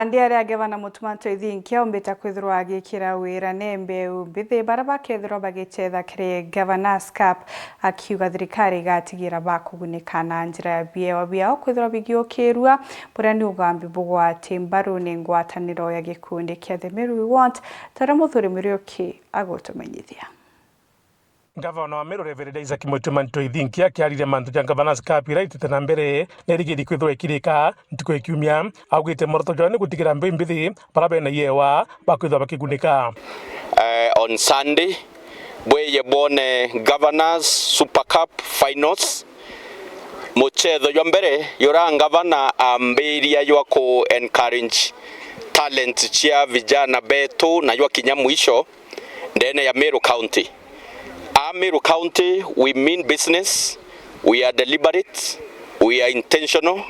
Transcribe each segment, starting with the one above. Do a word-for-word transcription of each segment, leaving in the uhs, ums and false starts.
Nandi aria Gavana Mutuma M'Ethingia aumbite kwithirwa agikira wira ni mbeu mbithi baria bakethirwa bagicetha kiri Governor's Cup, akiuga thirikari igatigira bakugunika na njira ya biewa biao kwithirwa bigiukirua, buria ni ugambi bugwati mbaru ni ngwataniro ya gikundi kia The Meru We Want, ta uria Muthuri Muriuki agutumenyithia. Ngavana wa Meru Reverend Isaac Mutuma M'Ethingia akiariria mantu ja Governor's Cup iria itite na mbere, nerigiri kwithirwa ikirika ntuku ya Kiumia, augite mworoto jwao ni gutigira mbeu mbithi baria bena iewa bakwithirwa bakigunika. Eh, on Sunday, bweye bwone Governor's Super Cup Finals, muchetho jwa mbere jura ngavana ambiria jwa ku encourage talent cia vijana betu na jwa kinya mwisho ndene ya Meru County. A Meru County, we mean business, we are deliberate, we are intentional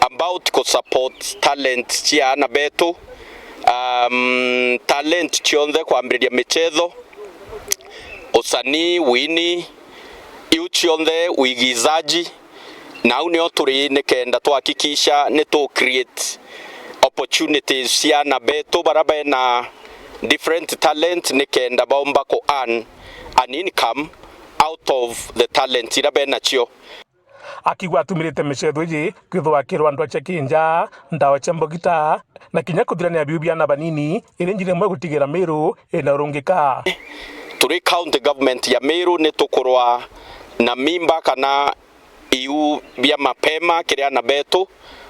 about ku support talent cia ana betu, um, talent cionthe kwambiriria michetho, usanii, wini, iu cionthe, uigizaji, na au nio turi nikenda twahakikisha ni tu create opportunities cia ana betu baria bena different talent nikenda baumba ku earn an income out of the talent iria benacio. Akiuga atumirite michetho iji kwithirwa akirwa ndwa cia kinja, ndawa cia mbogita, na kinya kuthirania biu bia ana banini, iri njira imwe gutigira Meru ina urungika. Turi county government ya Meru ni tukurwa na mimba kana iu bia mapema kiri ana betu,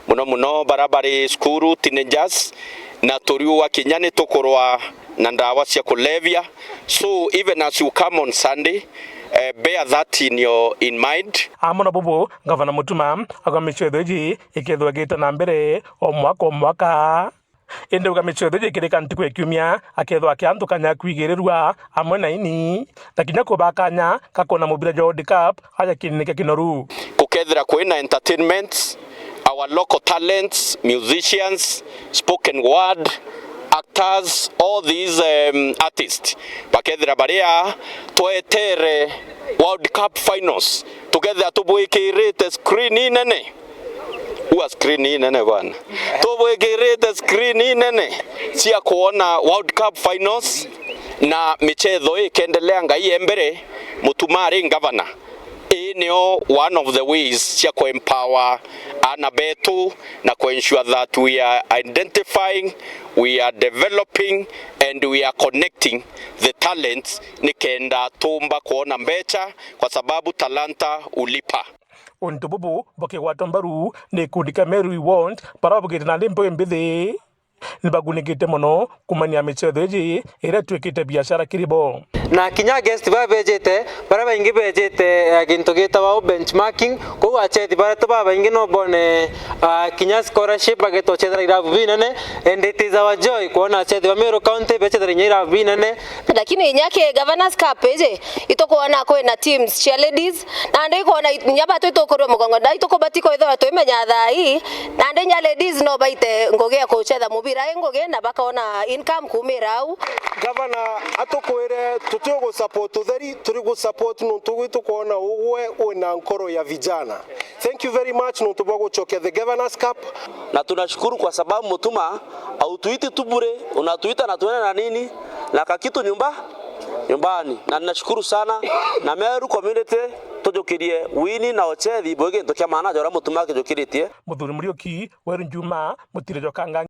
muno muno baria bari cukuru, teenagers, na turiuga kinya ni tukurwa na ndawa cia kulevya. So even as you come on Sunday, eh, bear that in your, in mind. Amwe na bubu, Ngavana Mutuma auga michetho iji ikethirwa igita na mbere o mwaka o mwaka. Indi auga michetho iji ikirika ntuku ya Kiumia, akethirwa akiantha kanya ya kwigirirua amwe na ini, na kinya kubaa kanya ga kwona mubira jwa World Cup aja kiinene kia kinoru. Gukethira kwina entertainment, our local talents, musicians, spoken word, actors, all these, um, artists, bakethira baria twetere World Cup finals, tukethira tubwikirite screen inene. Ua screen inene bwana. Tubwikirite screen inene cia kuona World Cup finals na michetho ikendelea ngai e mbere, Mutuma ari ngavana. Ii nio one of the ways cia ku empower ana betu na ku ensure that we are identifying, we are developing and we are connecting the talents nikenda tumba kuona mbecha, kwa sababu talanta ulipa. Untu bubu bukigwatwa mbaru ni gikundi kia Meru We Want, baria babugite nandi mbeu mbithi. Nibagunikite mono kumania michetho iji iria itwikite biashara kiri bo. Na kinya guest baria bejite, baria baingi bejite, eh, gintu gitagwa benchmarking, kou achethi baria tu babaingi no bone, ah, kinya scholarship bageta guchethera irabu binene, and it is our joy kwona achethi ba Meru County bechethera inya irabu binene. Lakini inya ki Governor's Cup iji, itukwona kwina teams cia ladies, nandi ikwona it-, inya batu itukurua mugongo, na itukubati kwithirwa twimenya thaa ii, nandi inya ladies no baite ngugi ya kuchetha mubira i ngugi, na bakona income kumira au. Gavana atukwire tuti gu support utheri, turi gu support nuntu gwi tukwona ugwe wina nkoro ya vijana. Thank you very much nuntu bwa guchokia the Governor's Cup. Na tunashukuru kwa sababu Mutuma hautuiti tu bure, unatuita na tuende na nini? Na kakitu nyumba, nyumbani. Na ninashukuru sana. Na Meru community, tujukirie wini na uchethi bwi gintu kia maana ja uria Mutuma akijukiritie. Muthuri Muriuki, Weru Njuma, Mutire jwa Kangangi.